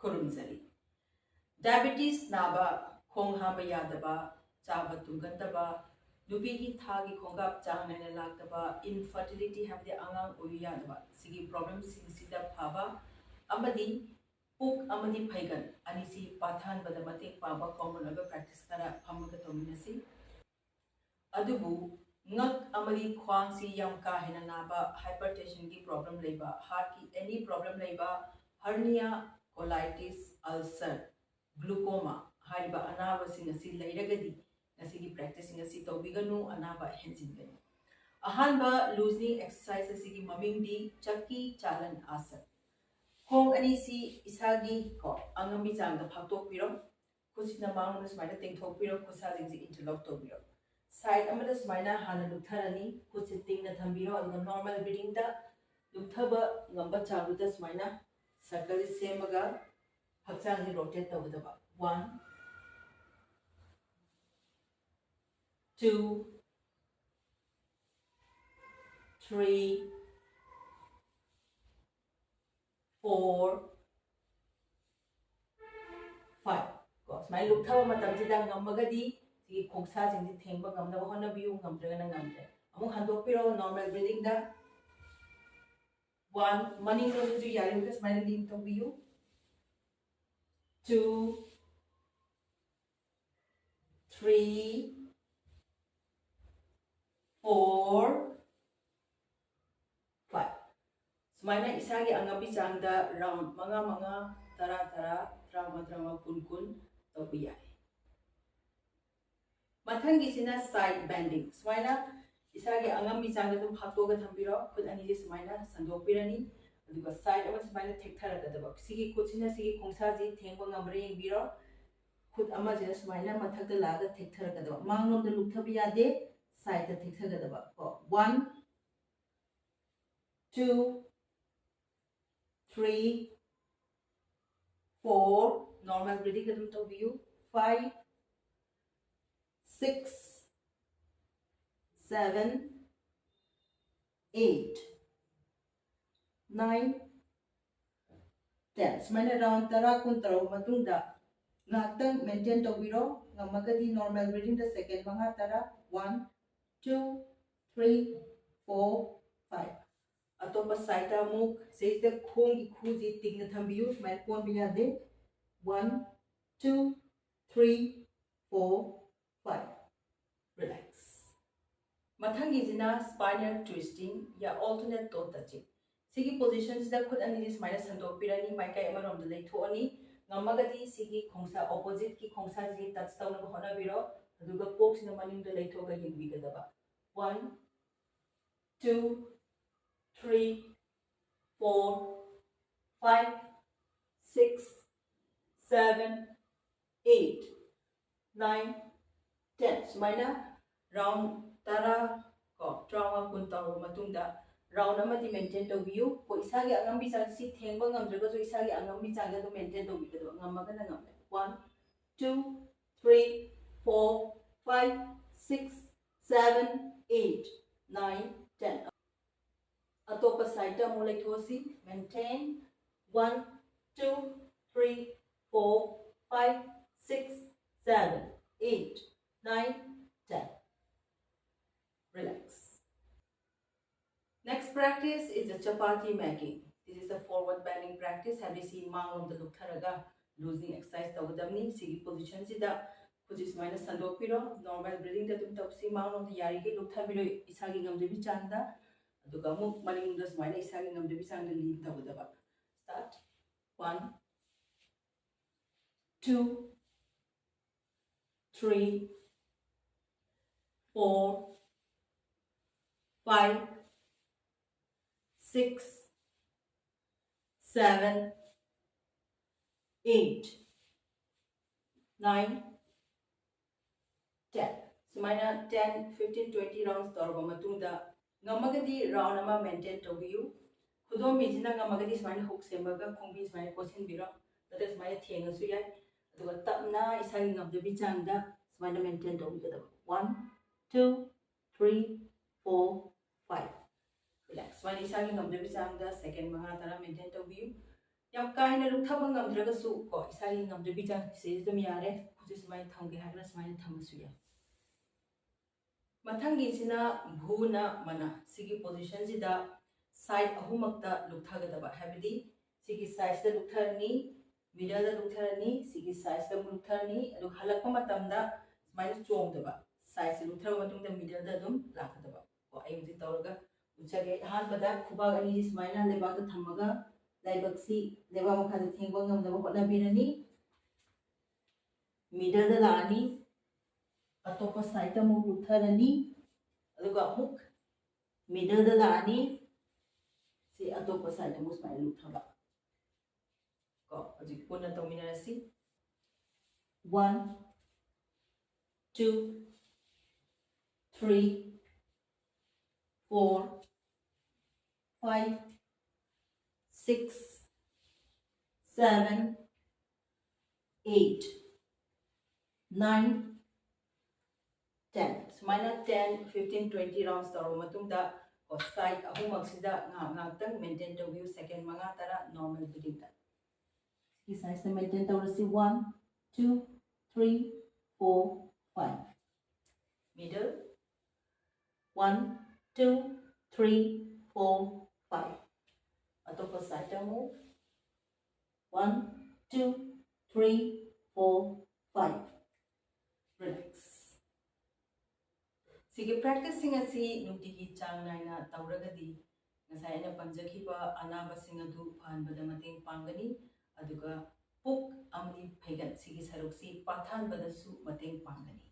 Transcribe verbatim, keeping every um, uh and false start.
ꯈꯨꯔꯨꯝꯖꯔꯤ꯫ Diabetes ꯅꯥꯕ, ꯈꯣꯡ ꯍꯥꯝꯕ ꯌꯥꯗꯕ, ꯆꯥꯕ ꯇꯨꯝꯒꯟꯗꯕ, ꯅꯨꯄꯤꯒꯤ ꯊꯥꯒꯤ ꯈꯣꯡꯀꯥꯞ ꯆꯥꯡ ꯅꯥꯏꯅ ꯂꯥꯛꯇꯕ, ꯏꯟꯐꯔꯇꯤꯂꯤꯇꯤ ꯍꯥꯏꯕꯗꯤ ꯑꯉꯥꯡ ꯑꯣꯏꯌꯨ ꯌꯥꯗꯕ, ꯁꯤꯒꯤ ꯄ꯭ꯔꯣꯕ꯭ꯂꯦꯝꯁꯤꯡꯁꯤꯗ ꯐꯕ ꯑꯃꯗꯤ ꯄꯨꯛ ꯑꯃꯗꯤ ꯐꯩꯒꯟ ꯑꯅꯤꯁꯤ ꯄꯥꯊꯍꯟꯕꯗ ꯃꯇꯦꯡ ꯄꯥꯡꯕ ꯀꯣꯃꯟ ꯑꯣꯏꯕ ꯄ꯭ꯔꯦꯛꯇꯤꯁ ꯈꯔ ꯐꯝꯃꯒ ꯇꯧꯃꯤꯟꯅꯁꯤ꯫ ꯑꯗꯨꯕꯨ ꯉꯛ ꯑꯃꯗꯤ ꯈ꯭ꯋꯥꯡꯁꯤ ꯌꯥꯝ ꯀꯥ ꯍꯦꯟꯅ ꯅꯥꯕ, ꯍꯥꯏꯄꯔꯇꯦꯟꯁꯟꯒꯤ ꯄ꯭ꯔꯣꯕ꯭ꯂꯦꯝ ꯂꯩꯕ, ꯍꯥꯔꯠꯀꯤ ꯑꯦꯅꯤ ꯄ꯭ꯔꯣꯕ꯭ꯂꯦꯝ ꯂꯩꯕ, ꯍꯔꯅꯤꯌꯥ, ꯀꯣꯂꯥꯏꯇꯤꯁ, ꯑꯜꯁꯔ, ꯒ꯭ꯂꯨꯀꯣꯃꯥ ꯍꯥꯏꯔꯤꯕ ꯑꯅꯥꯕꯁꯤꯡ ꯑꯁꯤ ꯂꯩꯔꯒꯗꯤ ꯉꯁꯤꯒꯤ ꯄ꯭ꯔꯦꯛꯇꯤꯁꯁꯤꯡ ꯑꯁꯤ ꯇꯧꯕꯤꯒꯅꯨ, ꯑꯅꯥꯕ ꯍꯦꯟꯖꯤꯟꯒꯅꯤ꯫ ꯑꯍꯥꯟꯕ ꯂꯨꯖꯅꯤꯡ ꯑꯦꯛꯁꯔꯁꯥꯏꯁ ꯑꯁꯤꯒꯤ ꯃꯃꯤꯡꯗꯤ ꯆꯛꯀꯤ ꯆꯥꯂꯟ ꯑꯥꯁꯟ꯫ ꯈꯣꯡ ꯑꯅꯤꯁꯤ ꯏꯁꯥꯒꯤ ꯀꯣ ꯑꯉꯝꯕꯤ ꯆꯥꯡꯗ ꯐꯥꯛꯇꯣꯛꯄꯤꯔꯣ꯫ ꯈꯨꯠꯁꯤꯅ ꯃꯥꯡꯂꯣꯝꯗ ꯁꯨꯃꯥꯏꯅ ꯇꯤꯡꯊꯣꯛꯄꯤꯔꯣ, ꯈꯨꯠꯁꯥꯁꯤꯡꯁꯤ ꯏꯟꯇꯔꯂꯣꯛ ꯇꯧꯕꯤꯔꯣ꯫ ꯁꯥꯏꯠ ꯑꯃꯗ ꯁꯨꯃꯥꯏꯅ ꯍꯥꯟꯅ ꯂꯨꯞꯊꯔꯅꯤ, ꯈꯨꯠꯁꯤ ꯇꯤꯡꯅ ꯊꯝꯕꯤꯔꯣ, ꯑꯗꯨꯒ ꯅꯣꯔꯃꯦꯜ ꯕ꯭ꯔꯤꯗꯤꯡꯗ ꯂꯨꯞꯊꯕ ꯉꯝꯕ ꯆꯥꯡꯗꯨꯗ ꯁꯨꯃꯥꯏꯅ ꯁꯔꯀꯜꯁꯤ ꯁꯦꯝꯃꯒ ꯍꯛꯆꯥꯡꯁꯤ ꯔꯣꯇꯦꯠ ꯇꯧꯒꯗꯕ꯫ One, two, three, four, five. ꯀꯣ, ꯁꯨꯃꯥꯏꯅ ꯂꯨꯞꯊꯕ ꯃꯇꯝꯁꯤꯗ ꯉꯝꯃꯒꯗꯤ ꯁꯤꯒꯤ ꯈꯣꯡꯁꯥꯁꯤꯡꯁꯤ ꯊꯦꯡꯕ ꯉꯝꯅꯕ ꯍꯣꯠꯅꯕꯤꯌꯨ, ꯉꯝꯗ꯭ꯔꯒꯅ ꯉꯝꯗ꯭ꯔꯦ꯫ ꯑꯃꯨꯛ ꯍꯟꯗꯣꯛꯄꯤꯔꯣ ꯅꯣꯔꯃꯦꯜ ꯕ꯭ꯔꯤꯗꯤꯡꯗ꯫ One, ꯃꯅꯤꯡꯂꯣꯝꯗꯁꯨ ꯌꯥꯔꯤꯕ ꯁꯨꯃꯥꯏꯅ ꯂꯤꯟ ꯇꯧꯕꯤꯌꯨ꯫ Two, three, four, five. ꯁꯨꯃꯥꯏꯅ ꯏꯁꯥꯒꯤ ꯑꯉꯝꯕꯤ ꯆꯥꯡꯗ ꯔꯥꯎꯟ ꯃꯉꯥ ꯃꯉꯥ, ꯇꯔꯥ ꯇꯔꯥ, ꯇꯔꯥꯃꯉꯥ ꯇꯔꯥꯃꯉꯥ, ꯀꯨꯟ ꯀꯨꯟ ꯇꯧꯕ ꯌꯥꯏ꯫ ꯃꯊꯪꯒꯤꯁꯤꯅ ꯁꯥꯏꯠ ꯕꯦꯟꯗꯤꯡ꯫ ꯁꯨꯃꯥꯏꯅ ꯏꯁꯥꯒꯤ ꯑꯉꯝꯕꯤ ꯆꯥꯡꯗ ꯑꯗꯨꯝ ꯐꯥꯛꯇꯣꯛꯑꯒ ꯊꯝꯕꯤꯔꯣ꯫ ꯈꯨꯠ ꯑꯅꯤꯁꯦ ꯁꯨꯃꯥꯏꯅ ꯁꯟꯗꯣꯛꯄꯤꯔꯅꯤ, ꯑꯗꯨꯒ ꯁꯥꯏꯠ ꯑꯃ ꯁꯨꯃꯥꯏꯅ ꯊꯦꯛꯊꯔꯛꯀꯗꯕ꯫ ꯁꯤꯒꯤ ꯈꯨꯠꯁꯤꯅ ꯁꯤꯒꯤ ꯈꯣꯡꯁꯥꯁꯤ ꯊꯦꯡꯕ ꯉꯝꯕ꯭ꯔꯥ ꯌꯦꯡꯕꯤꯔꯣ꯫ ꯈꯨꯠ ꯑꯃꯁꯤꯅ ꯁꯨꯃꯥꯏꯅ ꯃꯊꯛꯇ ꯂꯥꯛꯑꯒ ꯊꯦꯛꯊꯔꯛꯀꯗꯕ, ꯃꯥꯡꯂꯣꯝꯗ ꯂꯨꯞꯊꯕ ꯌꯥꯗꯦ, ꯁꯥꯏꯠꯇ ꯊꯦꯛꯊꯒꯗꯕ ꯀꯣ꯫ One, two, three, four, normal breeding ꯑꯗꯨꯝ ꯇꯧꯕꯤꯌꯨ꯫ Five, six, seven, eight, nine, ten, ꯁꯨꯃꯥꯏꯅ round ꯇꯔꯥ ꯀꯨꯟ ꯇꯧꯔꯕ ꯃꯇꯨꯡꯗ ꯉꯥꯏꯍꯥꯛꯇꯪ maintain ꯇꯧꯕꯤꯔꯣ꯫ ꯉꯝꯃꯒꯗꯤ normal breathingꯗ second ꯃꯉꯥ ꯇꯔꯥ, one, two, three, four, five꯫ ꯑꯇꯣꯞꯄ sideꯇ ꯑꯃꯨꯛ ꯁꯤꯗꯩꯁꯤꯗ ꯈꯣꯡꯒꯤ ꯈꯨꯁꯤ ꯇꯤꯡꯅ ꯊꯝꯕꯤꯌꯨ, ꯁꯨꯃꯥꯏꯅ ꯀꯣꯟꯕ ꯌꯥꯗꯦ꯫ One, two, three, four, five꯫ Relax꯫ ꯃꯊꯪꯒꯤꯁꯤꯅ spinal twisting ꯌꯥ alternate toe touching꯫ ꯁꯤꯒꯤ positionꯁꯤꯗ ꯈꯨꯠ ꯑꯅꯤꯁꯤ ꯁꯨꯃꯥꯏꯅ ꯁꯟꯗꯣꯛꯄꯤꯔꯅꯤ, ꯃꯥꯏꯀꯩ ꯑꯃꯔꯣꯝꯗ ꯂꯩꯊꯣꯛꯑꯅꯤ꯫ ꯉꯝꯃꯒꯗꯤ ꯁꯤꯒꯤ ꯈꯣꯡꯁꯥ, oppositeꯀꯤ ꯈꯣꯡꯁꯥꯁꯤ touch ꯇꯧꯅꯕ ꯍꯣꯠꯅꯕꯤꯔꯣ꯫ ꯑꯗꯨꯒ ꯀꯣꯛꯁꯤꯅ ꯃꯅꯤꯡꯗ ꯂꯩꯊꯣꯛꯑꯒ ꯌꯦꯡꯕꯤꯒꯗꯕ꯫ One, two, three, four, five, six, seven, eight, nine, ten꯫ ꯁꯨꯃꯥꯏꯅ round ꯇꯔꯥ ꯀꯣ, ꯇꯔꯥꯃꯉꯥ ꯀꯨꯟ ꯇꯧꯔꯕ ꯃꯇꯨꯡꯗ round ꯑꯃꯗꯤ maintain ꯇꯧꯕꯤꯌꯨ꯫ ꯀꯣ, ꯏꯁꯥꯒꯤ ꯑꯉꯝꯕꯤ ꯆꯥꯡ, ꯁꯤ ꯊꯦꯡꯕ ꯉꯝꯗ꯭ꯔꯒꯁꯨ ꯏꯁꯥꯒꯤ ꯑꯉꯝꯕꯤ ꯆꯥꯡꯗ ꯑꯗꯨꯝ maintain ꯇꯧꯕꯤꯒꯗꯕ, ꯉꯝꯃꯒꯅ ꯉꯝꯃꯦ꯫ One, two, three, four, five, six, seven, eight, nine, ten꯫ ꯑꯇꯣꯞꯄ sideꯇ ꯑꯃꯨꯛ ꯂꯩꯊꯣꯛꯑꯁꯤ꯫ Maintain꯫ One, two, three, four, five, six, seven, eight, nine, ten꯫ Relax꯫ Next practice is the chapati making. This is the forward bending practice. ꯍꯥꯏꯕꯗꯤ ꯁꯤ ꯃꯥꯡꯂꯣꯝꯗ ꯂꯨꯞꯊꯔꯒ loosening exercise ꯇꯧꯒꯗꯕꯅꯤ꯫ ꯁꯤꯒꯤ positionꯁꯤꯗ ꯈꯨꯠꯁꯤ ꯁꯨꯃꯥꯏꯅ ꯁꯟꯗꯣꯛꯄꯤꯔꯣ꯫ Normal breathingꯗ ꯑꯗꯨꯝ ꯇꯧꯁꯤ꯫ ꯃꯥꯡꯂꯣꯝꯗ ꯌꯥꯔꯤꯈꯩ ꯂꯨꯞꯊꯕꯤꯔꯣ, ꯏꯁꯥꯒꯤ ꯉꯝꯖꯕꯤ ꯆꯥꯡꯗ꯫ ꯑꯗꯨꯒ ꯑꯃꯨꯛ ꯃꯅꯤꯡꯂꯣꯝꯗ ꯁꯨꯃꯥꯏꯅ ꯏꯁꯥꯒꯤ ꯉꯝꯖꯕꯤ ꯆꯥꯡꯗ lean ꯇꯧꯒꯗꯕ꯫ Start꯫ One, two, three, four, five, six, seven, eight, nine, ten꯫ ꯁꯨꯃꯥꯏꯅ ten, fifteen, twenty rounds ꯇꯧꯔꯕ ꯃꯇꯨꯡꯗ ꯉꯝꯃꯒꯗꯤ round ꯑꯃ maintain ꯇꯧꯕꯤꯌꯨ꯫ ꯈꯨꯗꯣꯝꯕꯤꯁꯤꯅ ꯉꯝꯃꯒꯗꯤ ꯁꯨꯃꯥꯏꯅ hook ꯁꯦꯝꯃꯒ ꯈꯣꯡꯕꯤ ꯁꯨꯃꯥꯏꯅ ꯀꯣꯠꯁꯤꯟꯕꯤꯔꯣ, ꯅꯠꯇ꯭ꯔꯒ ꯁꯨꯃꯥꯏꯅ ꯊꯦꯡꯉꯁꯨ ꯌꯥꯏ꯫ ꯑꯗꯨꯒ ꯇꯞꯅ ꯏꯁꯥꯒꯤ ꯉꯝꯖꯕꯤ ꯆꯥꯡꯗ ꯁꯨꯃꯥꯏꯅ maintain ꯇꯧꯕꯤꯒꯗꯕ꯫ One, two, three, four, five꯫ Relax꯫ ꯁꯨꯃꯥꯏꯅ ꯏꯁꯥꯒꯤ ꯉꯝꯖꯕꯤ ꯆꯥꯡꯗ second ꯃꯉꯥ ꯇꯔꯥ maintain ꯇꯧꯕꯤꯌꯨ꯫ ꯌꯥꯝ ꯀꯥ ꯍꯦꯟꯅ ꯂꯨꯞꯊꯕ ꯉꯝꯗ꯭ꯔꯒꯁꯨ ꯀꯣ, ꯏꯁꯥꯒꯤ ꯉꯝꯖꯕꯤ ꯆꯥꯡ ꯁꯤꯗꯩꯁꯤꯗ ꯑꯗꯨꯝ ꯌꯥꯔꯦ꯫ ꯈꯨꯠꯁꯦ ꯁꯨꯃꯥꯏꯅ ꯊꯝꯒꯦ ꯍꯥꯏꯔꯒꯅ ꯁꯨꯃꯥꯏꯅ ꯊꯝꯃꯁꯨ ꯌꯥꯏ꯫ ꯃꯊꯪꯒꯤꯁꯤꯅ ꯚ꯭ꯔꯨꯅ ꯃꯅꯥ꯫ ꯁꯤꯒꯤ positionꯁꯤꯗ side ꯑꯍꯨꯝꯃꯛꯇ ꯂꯨꯞꯊꯒꯗꯕ, ꯍꯥꯏꯕꯗꯤ ꯁꯤꯒꯤ sideꯁꯤꯗ ꯂꯨꯞꯊꯔꯅꯤ, middleꯗ ꯂꯨꯞꯊꯔꯅꯤ, ꯁꯤꯒꯤ sideꯁꯤꯗ ꯑꯃꯨꯛ ꯂꯨꯞꯊꯔꯅꯤ, ꯑꯗꯨ ꯍꯜꯂꯛꯄ ꯃꯇꯝꯗ ꯁꯨꯃꯥꯏꯅ ꯆꯣꯡꯗꯕ, sideꯁꯤ ꯂꯨꯞꯊꯔꯕ ꯃꯇꯨꯡꯗ middleꯗ ꯑꯗꯨꯝ ꯂꯥꯛꯀꯗꯕ꯫ ꯀꯣ, ꯑꯩ ꯍꯧꯖꯤꯛ ꯇꯧꯔꯒ ꯎꯠꯆꯒꯦ꯫ ꯑꯍꯥꯟꯕꯗ ꯈꯨꯕꯥꯛ ꯑꯅꯤꯁꯤ ꯁꯨꯃꯥꯏꯅ ꯂꯩꯕꯥꯛꯇ ꯊꯝꯃꯒ ꯂꯥꯏꯕꯛꯁꯤ ꯂꯩꯕꯥꯛ ꯃꯈꯥꯗ ꯊꯦꯡꯕ ꯉꯝꯅꯕ ꯍꯣꯠꯅꯕꯤꯔꯅꯤ꯫ Middleꯗ ꯂꯥꯛꯑꯅꯤ, ꯑꯇꯣꯞꯄ sideꯇ ꯑꯃꯨꯛ ꯂꯨꯞꯊꯔꯅꯤ, ꯑꯗꯨꯒ ꯑꯃꯨꯛ middleꯗ ꯂꯥꯛꯑꯅꯤ, ꯁꯤ ꯑꯇꯣꯞꯄ sideꯇ ꯑꯃꯨꯛ ꯁꯨꯃꯥꯏꯅ ꯂꯨꯞꯊꯕ꯫ ꯀꯣ, ꯍꯧꯖꯤꯛ ꯄꯨꯟꯅ ꯇꯧꯃꯤꯟꯅꯔꯁꯤ꯫ One, two, three, four, five, six, seven, eight, nine, ten꯫ ꯁꯨꯃꯥꯏꯅ ten, fifteen, twenty rounds ꯇꯧꯔꯕ ꯃꯇꯨꯡꯗ, ꯀꯣ, side ꯑꯍꯨꯝꯃꯛꯁꯤꯗ ꯉꯥꯏꯍꯥꯛ ꯉꯥꯏꯍꯥꯛꯇꯪ maintain ꯇꯧꯕꯤꯌꯨ, second ꯃꯉꯥ ꯇꯔꯥ normal breathingꯗ꯫ ꯁꯤꯒꯤ sideꯁꯤꯗ maintain ꯇꯧꯔꯁꯤ꯫ One, two, three, four, five꯫ Middle꯫ One, two, three, four, five꯫ ꯑꯇꯣꯞꯄ sideꯇ ꯑꯃꯨꯛ꯫ One, two, three, four, five꯫ Relax꯫ ꯁꯤꯒꯤ practiceꯁꯤꯡ ꯑꯁꯤ ꯅꯨꯡꯇꯤꯒꯤ ꯆꯥꯡ ꯅꯥꯏꯅ ꯇꯧꯔꯒꯗꯤ ꯉꯁꯥꯏ ꯑꯩꯅ ꯄꯟꯖꯈꯤꯕ ꯑꯅꯥꯕꯁꯤꯡ ꯑꯗꯨ ꯐꯍꯟꯕꯗ ꯃꯇꯦꯡ ꯄꯥꯡꯒꯅꯤ, ꯑꯗꯨꯒ ꯄꯨꯛ ꯑꯃꯗꯤ ꯐꯩꯒꯟ ꯁꯤꯒꯤ ꯁꯔꯨꯛꯁꯤ ꯄꯥꯊꯍꯟꯕꯗꯁꯨ ꯃꯇꯦꯡ ꯄꯥꯡꯒꯅꯤ꯫